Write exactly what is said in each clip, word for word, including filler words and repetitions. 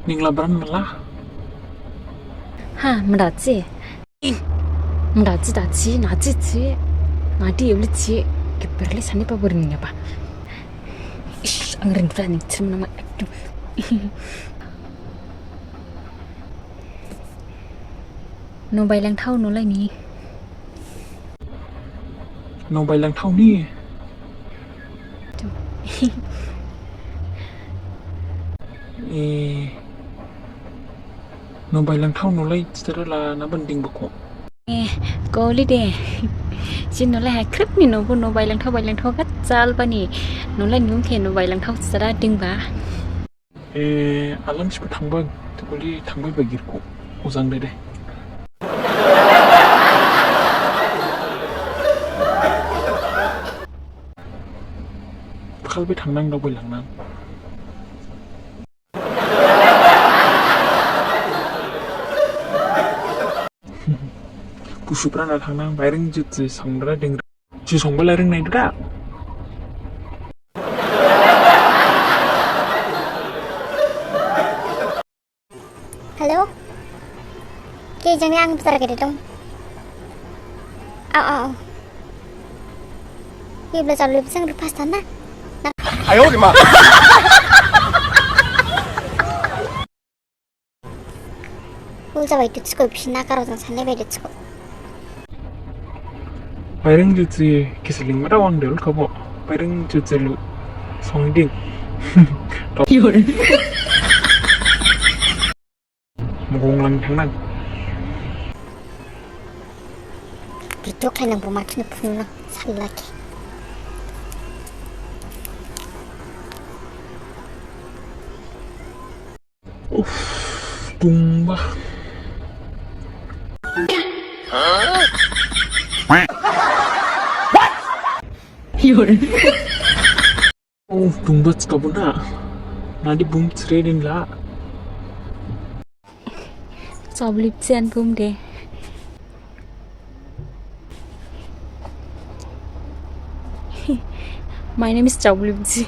Ningla bran mala? Ha, mada chi. Mada chi, da chi, na chi chi. Na di uli chi. Keperli sani pa beri ningba. Ish, ang rindu dah ning cermin nama. Aduh. Noh bailang thao noh lai ni. Noh bailang thao ni. Eh, noh bailang thao noh lai, cetera la na banding bako. Eh, koli de. Jin noh lai ha krip ni noh bu noh bailang thao bailang thao gat jal bani. Noh lai nung the noh bailang thao cetera ding ba. Eh, alam sipa thangba, tukuli thangba bagirku, ujang dede. Khalbe thangnang, daobai langnang. Busuprana thangnang, baireng jutsi songdra deng. Ju songba laireng nai duda. Hello? Ke jang ang besar ke dong. Au, au, au. Ye bela jalu besang rupas tanah. Ayo, di ma. Ul jabai tu chiko, bisi nakar jang sanai bai tu chiko. Baireng jutsi kisiling mada wang del kabo. Baireng jutsi lu songding. Mugong lang thangnang. Video khlainang bo mathuni phununang salaki. Uff, dungba. Uff, dungba chikabuna. Nadi bum chredin la. Choblip chen bum de. My name is Choblip ji.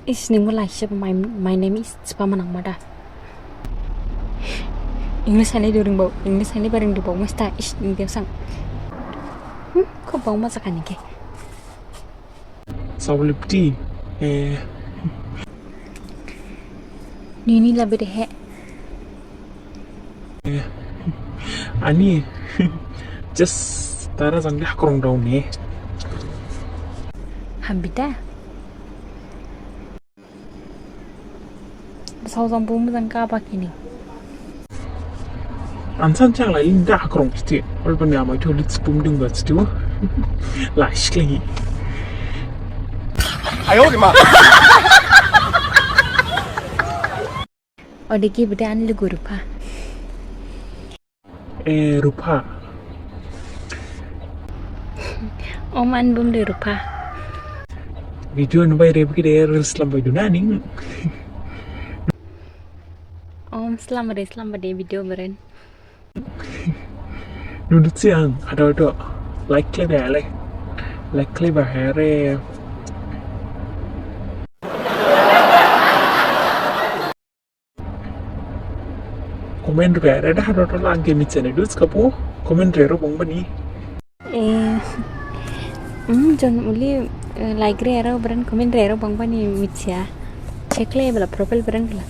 Is ningbo laisip my, my name is Chipa Manang Mada. English hainai doring bau, English hainai baring dibau mesta is ningbo sang. Hmm, kok bau ma jakha ningke. Choblip ji, eh. Nini labe de he. Eh, ani, just tara jang de hakrong dong ne. Hambida. Sao jang bum jang ka ba kini. Ansan chang lai ling da hakrong sti. Ol bani amai tholi bum ding ba sti. Lai shkli. Ayo di ma. Ode ki bede an lugu Rupa. Eh, Rupa. Om an bum de Rupa. Video nu bai rep ki de reels lam bai duna ning. Om slam re slam ba de video beren. Nunu siang, ado ado. Like kle ba le. Like kle ba here. Comment rere da ado ado lang ke mi channel dus kapu. Comment rero bong bani. Eh, hmm, jon uli, eh, like rero beren comment rero bong bani mi chia. Check le bela profile beren bela.